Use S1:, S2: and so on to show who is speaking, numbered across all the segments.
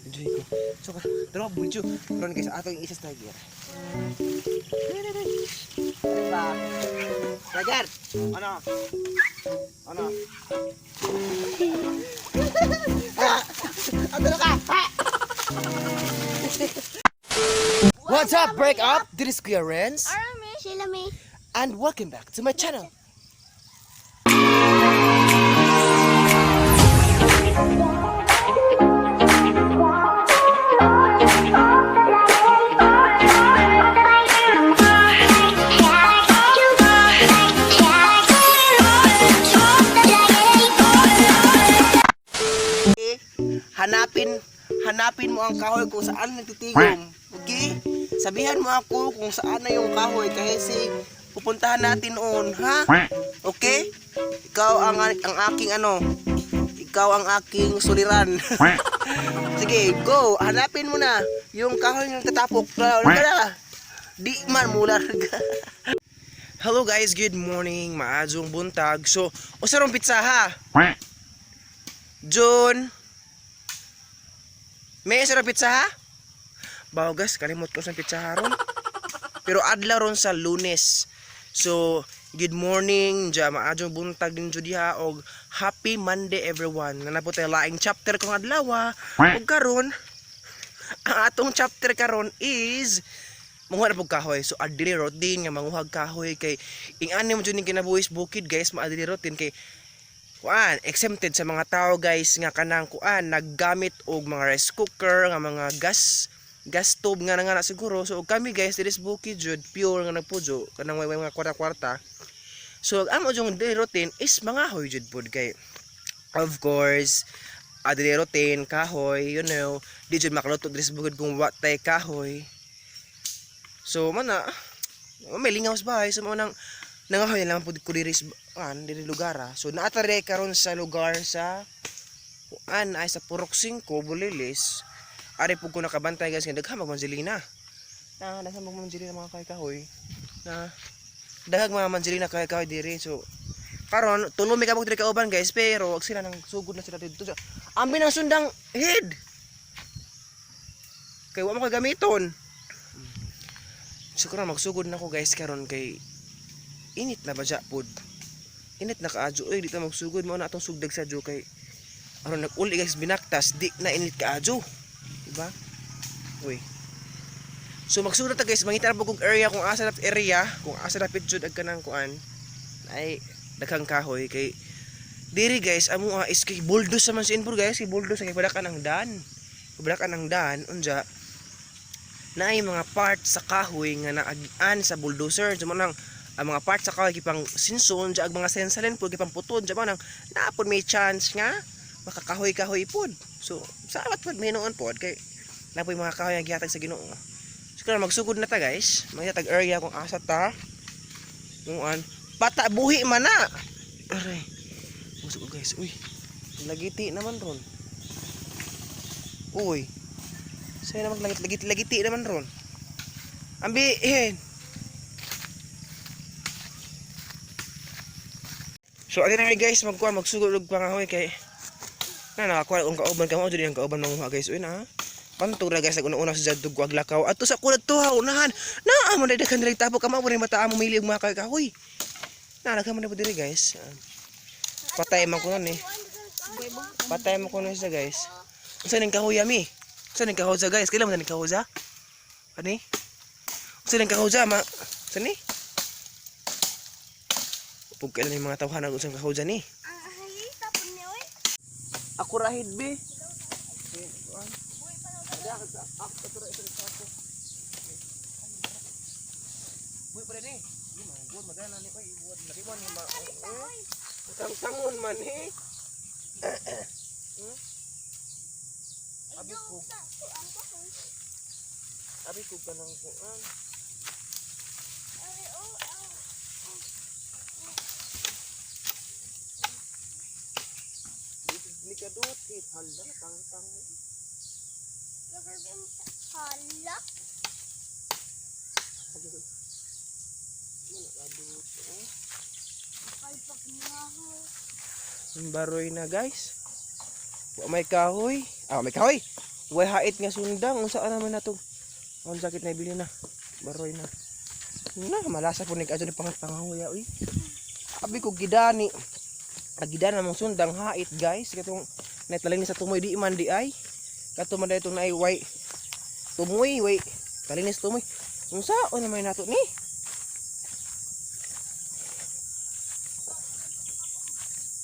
S1: Enjoy ko. So, pero video. Karon guys, ato yung isa sa tiger. Diba? Tiger! Ano? Ano? Ah! Ano ka? Ah! What's up, break up? This is Kuya Renz.
S2: Sheila May.
S1: And welcome back to my channel. Hanapin, hanapin mo ang kahoy kung saan nagtitigom. Okay? Sabihan mo ako kung saan na yung kahoy kasi pupuntahan natin noon, ha? Okay? Ikaw ang aking ano, ikaw ang aking suliran. Sige, go. Hanapin mo na yung kahoy ng tatapok. Wala na. Di man mula. Hello guys, good morning. Maadjong buntag. So, usa rong pizza ha? June. May isa rong pizza ha? Bawo guys, kalimot ko sa pizza ha ron. Pero adlaw ron sa Lunes. So, good morning, dya maadjong buntag din jud diha og happy Monday everyone. Na po tayo laing chapter kong adlaw. Ug karon ang atong chapter karon is manguha na pug kahoy. So adili routine nga manguhag kahoy kay ing-ani mo jud ning kinabuhi sa bukid guys, maadili routine kay kuan exempted sa mga tao guys nga kanang kuan naggamit og mga rice cooker nga mga gas gas stove nga na nga na siguro. So og kami guys diri sa bukid jud pure nga nagpujo kanang way mga kwarta-kwarta. So ang amo jud daily routine is mangahoy jud pud kay of course adili routine kahoy, di jud makaluto diri sa bukid kung wa tay kahoy. So man na may lingaw sa bahay, so mao nang nangahoy na lang pud ko diri sa kuan diri lugar ah. So naatare karon sa lugar sa kuan ay sa Purok 5 Bulilis. Ari pud ko nakabantay guys nga daghan magmansilina. Na daghan magmansilina mga kahoy kahoy. Na daghang mga mansilina kahoy kahoy diri. So karon tulo mi kabog diri kauban guys, pero wag sila nang sugod na sila didto. So, ambi nang sundang head. Kay wa mo kay gamiton. Siguro magsugod na ko guys karon kay init na ba dya pod. Init na kaadyo oy, di ta magsugod mo na atong sugdag sa dyo kay aron nag-uli guys binaktas di na init kaadyo. Diba? Uy. So magsugod ta guys, mangita na po kog area kung asa na area, kung asa na jud ag kanang kuan ay daghang kahoy kay diri guys amo ah, is kay bulldoze man sa inpur guys, kay bulldoze kay padakan ang dan. Padakan ang dan unja naay mga parts sa kahoy nga naagian sa bulldozer. So, mo nang ang mga parts sa kahoy gipang sinson dya ag mga sensalin pud gipang puton dya mo nang naa pod may chance nga makakahoy-kahoy pod. So salamat pod may noon pod kay naa poy mga kahoy ang gihatag sa Ginoo. So karon magsugod na ta guys, mangita tag area kung asa ta. Muan pata buhi man na. Aray. Magsugod guys. Uy. Lagiti naman ron. Uy. Sa'yo naman lagit lagiti naman ron. Ambi, eh. So ati na guys, magkuha magsugod og pangahoy kay na nakakuha akong kauban kamo jud ang kauban manguha guys. Uy na. Pantog ra guys naguna-una sa jadtog wag lakaw. Ato sa kulad tuha unahan. Naa mo daghan diri tapok kamo mo mata mo mili og mga kahoy. Na daghan man na po diri guys. Patay man ko nun eh. Patay man ko nun siya guys. Unsa ning kahoy mi? Unsa ning kahoy guys? Kailan man ning kahoy? Ani? Unsa ning kahoy ma? Unsa ni? Pug kailan yung mga tawhana kung unsang kahoy ni?
S2: Ang ahita po niya, oy.
S1: Ako rahid be. Buhi pa rin eh. Magana ni oy, buwan lagi mo ni ma. Tangtangon man eh. Abi ko, abi ko kanang kuan.
S2: Ay, oh, oh.
S1: Ni kadot hit hala tangtang.
S2: Hala.
S1: Mana kadot eh.
S2: Kalpak niya ako.
S1: Baroy na guys. Wa may kahoy. Ah, may kahoy. Way hait nga sundang unsa naman nato. Ang sakit na ibili na. Baroy na. Na malasa po ni kadto ni pangahoy uy. Abi ko gidani. Agidana mong sundang hait, guys, katong naitaling ni sa tumoy di man di ay. Kato man daytong naay way tumoy way talinis tumoy. Unsa o naman nato ni?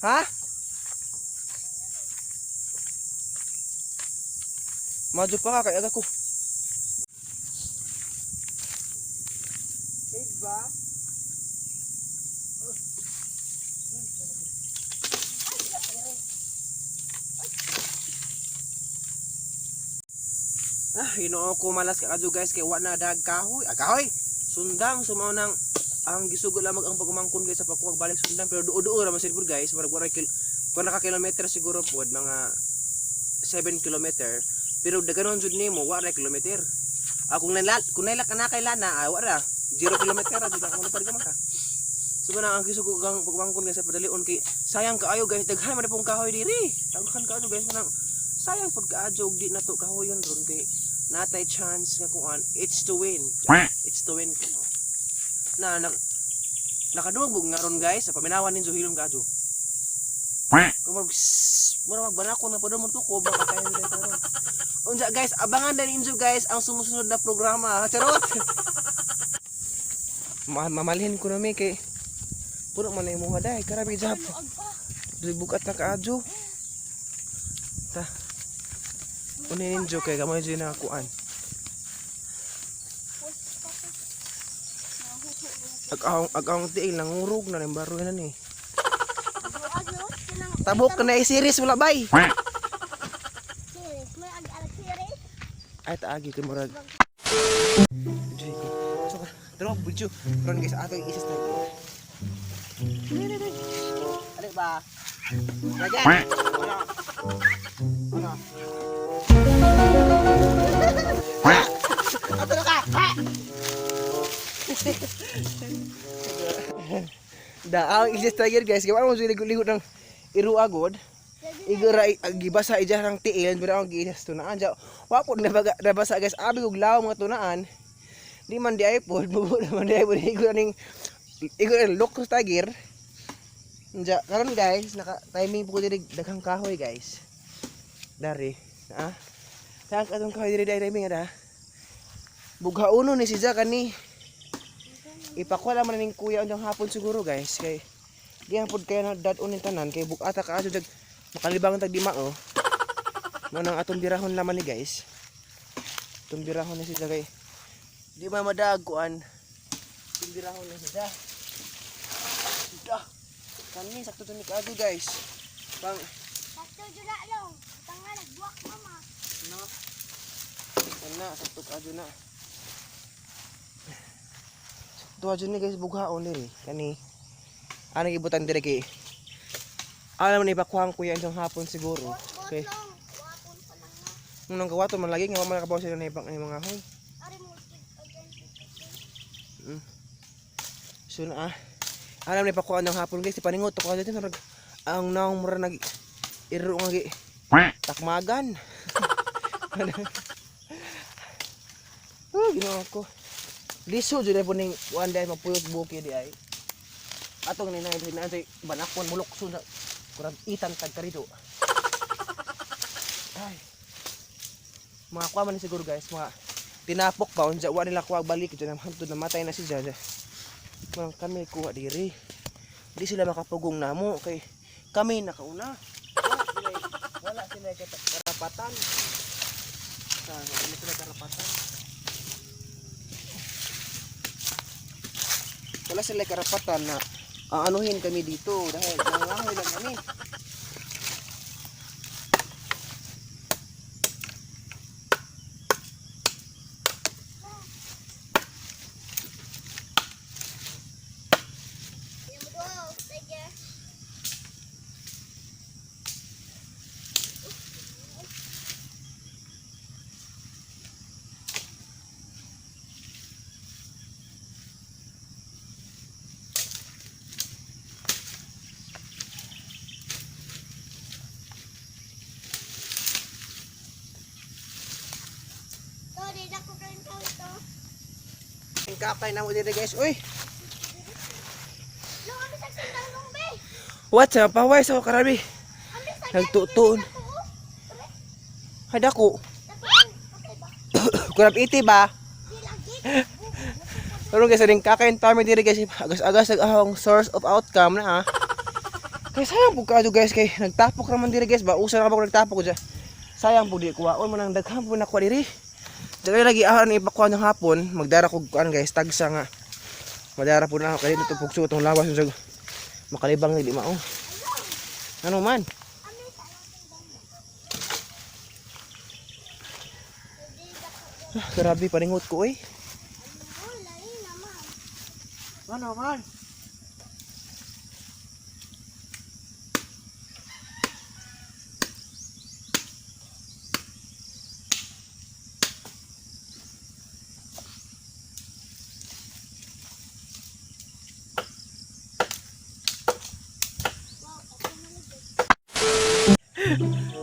S1: Ha? Madyo pa ka kay aga ko. Ba? Ah, Ginoo ko, malas ka kadyo, guys, kay wa na dag kahoy. Ah, kahoy. Sundang sumaw nang ang gisugod lamang ang pagumangkon, guys, sa pagkuwag balik sundang, pero duo-duo ra man siguro, guys, murag wala kil kung naka kilometer siguro pod mga 7 kilometer, pero daganon jud nimo wa ra kilometer. Ah, kung naila ka na kay lana, ah, wa ra 0 kilometer ra jud ang lupad ka man ka. So na ang gisugod ang pagumangkon, guys, sa padalion kay sayang kaayo, guys, daghan man na pong kahoy diri. Daghan kaayo, guys, manang sayang pud kaayo og di nato kahoyon ron kay natay chance nga kuan, it's to win, it's to win na, na nakaduwag bug nga ron, guys, sa paminawan ninyo hilom kaadyo kung mag mura magbanako na pud mo tuko baka tayo nila karon. Unsa, guys, abangan na ninyo, guys, ang sumusunod na programa, charot. Mamalhin ko na mi kay puno man na imuha dai karabi jap.
S2: Luag pa.
S1: Bukat na kaadyo ta. Unin ninyo kay gamay jud na kuan.
S2: Post pa to. Nahuho.
S1: Ag-ahong tiil nangurog na ning baroy na ni.
S2: Luag no? Kanang
S1: Tabok na i-series wala bay.
S2: Series. May ag-alag series.
S1: Ay taagi kay murag. Joy ko. So pero video ron, guys, ato yung isa tayo. Ano ba? Lagyan. Ano? Ano? Ato na ka. Da ang isa tiger, guys, kaya mo ligo-ligo ng iruagod. Igura gibasa ija ng tiil pero ang giisas tunaan ja. Wa po nabaga nabasa, guys, abi og law mga tunaan. Di man di ay pod bubo naman di ay pod igura ning igura ning look sa tiger. Ja karon, guys, naka timing po ko diri daghang kahoy, guys. Dari, ah. Daghang atong kahoy diri dai timing ada. Bughauno ni si Ja kani. Ipakuha man ning kuya unyang hapon siguro, guys, kay di ang pod kaya na dad-on ning tanan kay bugata ka jag makalibang tag di mao. Mo nang atong birahon laman ni, guys. Atong birahon ni siya kay di man madaag kuan. Atong birahon ni siya. Da. Kani sakto to ni kaagi, guys. Pang
S2: Sakto jud na long. Tanga nagbuwak mama.
S1: No. Ana sakto kaadyo na. Sakto adyo ni, guys, bughaon diri kani. Ano gibutan diri kay alam ni ipakuha kuya isang hapon siguro.
S2: Buot
S1: Okay.
S2: long. Wapon pa lang na.
S1: Nung nang gawato man lagi nga wa man nakabaw sila na ibang ay mga hoy.
S2: Ari mo again.
S1: So na ah. Alam ni pakuha ng hapon, guys, paningot ko dito nag ang naong mura nag iro nga gi takmagan. Oh, Ginoo ko. Liso jud po ning kuan dai mapuyot buki di ay. Atong ni na na banakon mulok na kurang itan tag karito. Ay. Mga kuha man ni siguro, guys, mga tinapok pa unsa wa nila kuha balik dyan hantod namatay na si Jaja. Mga kami kuha diri. Di sila makapugong namo kay kami nakauna. Wala sila karapatan. Sa wala sila karapatan. Wala sila karapatan na aanuhin kami dito dahil nangangahoy lang kami.
S2: Yan mo go. Sige.
S1: kakay na mo diri, guys. Uy,
S2: Long, ami sa sundang long be.
S1: what sa paway sa karabi.
S2: Ami sa
S1: Nagtutuon. Hay dako.
S2: Okay ba?
S1: Kurap iti ba?
S2: Di lagi.
S1: Pero guys, rin kakain tami diri, guys. Agas-agas nag ahong source of outcome na ah. Kay sayang po kayo, guys, kay nagtapok raman diri, guys ba. Usa ra ba ko nagtapok dyan. Sayang po di kuwaon mo nang daghan po nakuha diri. Daghan lagi ahon ipakuha ng hapon, magdara ko kuan, guys, tagsa nga. Madara po na ako kay dito pugso itong lawas sa makalibang di mao. Ano man? Ah, grabe paningot ko eh.
S2: Oh, lain naman.
S1: Ano man?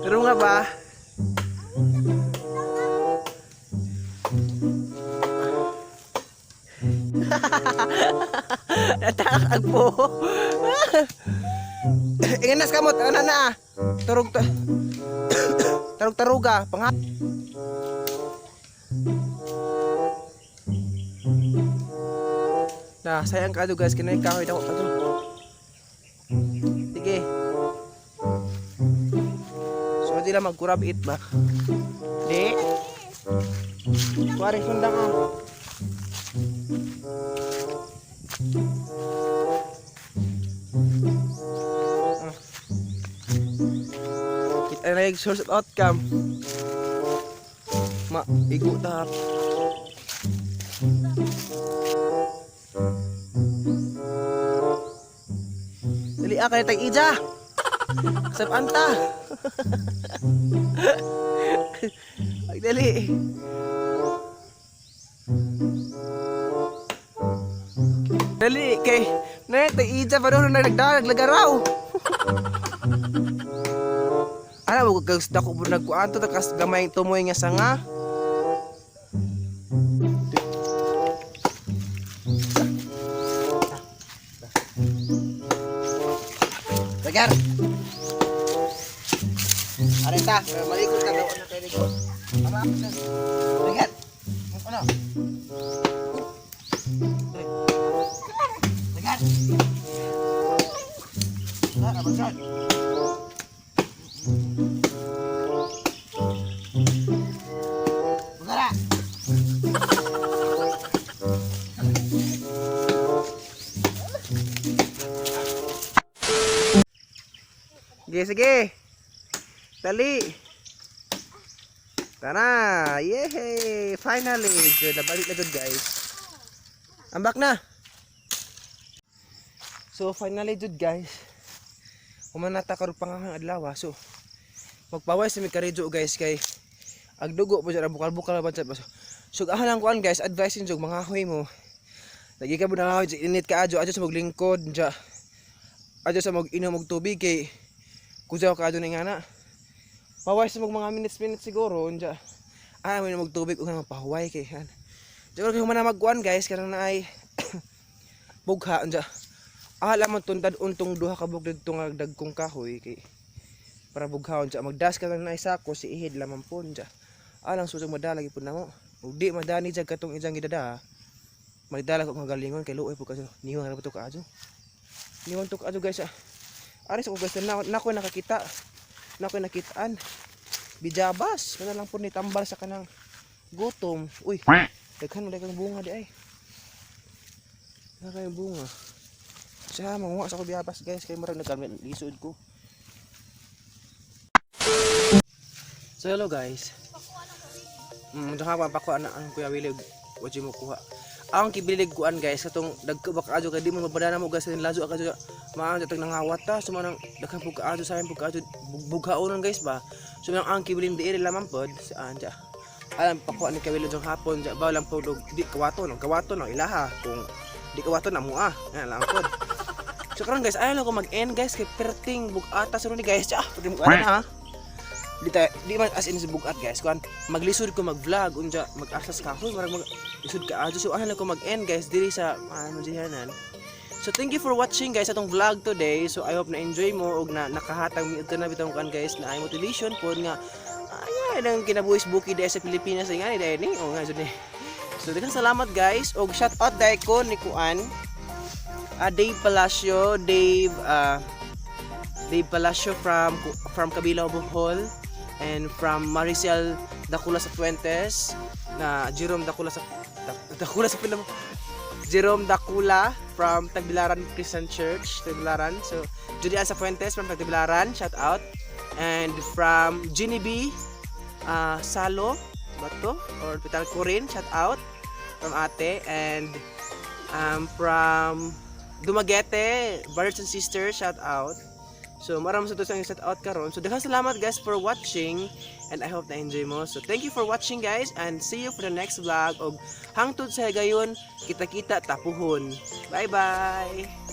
S1: Pero nga ba? Natakag po. Inganas kamot, ano na ah. Turog ta. Tarog taruga, pangha. Na, sayang ka guys, kinay kahoy dako kadto. Sige. So di lang magkurab it ba? Di. Kuwari sundang ah. Ah. Kita na yung source of outcome. Ma, igo ta. Dali ah, kaya tag ija. Sa anta. Ay, dali. Dali kay na tag ija pa doon na nagdalag lagaraw. Ana mo gags dako po nagkuan to takas gamay tumoy nga sanga. Dagar. Areta, malikot ka daw ano kay likod. Tama. Dagar. Ano? Dagar. Ah, abangsan. Bugara. Sige, sige. Dali. Tara. Yay! Finally. So, nabalik na dun, guys. Ambak na. So, finally, dude, guys. Humanata karon pa nga ang adlaw. Ah. So, magpaway sa mi karidyo, guys, kay agdugo po dyan, bukal-bukal ba dyan. So, ahalang kuan, guys, advice ninyo, mga ahoy mo. Lagi ka mo nangahoy, init ka adyo, adyo sa maglingkod, dyan. Adyo sa mag-inom og tubig kay kujaw ka adyo ni nga na. Paway sa mag mga minutes minutes siguro unja. Ah, may mag tubig ug mapahuway kay han. Siguro kay humana magkuan, guys, kanang naay bugha unja. Alam mo tundad untong duha ka buok didto nga dagkong kahoy kay para bughaon unja magdas ka lang naay sako si ihid lamang po unja. Alang susog madala gyud pud namo. Ug di madani jag katong ijang gidada. Magdala ko nga galingon kay luoy pud kaso niwang ra to kaadyo. Niwang to kaadyo, guys ah. Aris ako, guys, na, na ako nakakita. Na ako nakitaan. Bijabas, kana lang po ni tambal sa kanang gutom. Uy, daghan mo kang bunga di ay. Na kayong bunga. Siya, manguha sa ko bijabas, guys, kay murag nagkamit lisod ko. So hello, guys. Diyan ka pakuha na ang Kuya Willie, wajib mo kuha. Ang kibilig kuan, guys, katong dagko ba kaadyo kay di mo mabadana mo, guys, lazo ka maano itong nangawat ta so manang daghan pug kaadyo sa pug kaadyo bughaonon, guys, ba. So manang ang kibilin diiri lamang pod sa anja. Alam pakuha ni Kawilo jong hapon ja ba lang pod og di kawato no kawato no ilaha kung di kawato na mua yan lang pod. So karon, guys, ayaw lang ko mag-end, guys, kay perting bugata sa ni, guys. Ah, pwede mo na ha. Di ta, di man as in sa bugat, guys, kuan maglisod ko mag-vlog unja mag-asas kahoy, marag mag lisod ka adyo. So ana lang ko mag-end, guys, diri sa ano dihanan. So thank you for watching, guys, atong vlog today. So I hope na enjoy mo og na nakahatag mi ito na bitong kuan, guys, na ay motivation pod nga ay nang kinabuhis bukid dahil sa Pilipinas ay nga ni dahil ni o nga jud ni. So daghang salamat, guys, og shout out dahil ko ni kuan Dave Palacio, Dave Palacio from Cabilao, Bohol, and from Maricel Dacula sa Fuentes na Jerome Dacula sa Dacula sa Pila, Jerome Dacula from Tagbilaran Christian Church, Tagbilaran. So, Julian sa Fuentes from Tagbilaran, shout out. And from Ginny B Salo, ba to? Or Pital Corin, shout out from ate. And from Dumaguete, brothers and sisters, shout out. So, maraming sa to sa shout out karon. So, daghang salamat, guys, for watching and I hope na enjoy mo. So, thank you for watching, guys, and see you for the next vlog. Og hangtod sa higayon, kita-kita ta puhon. Bye-bye.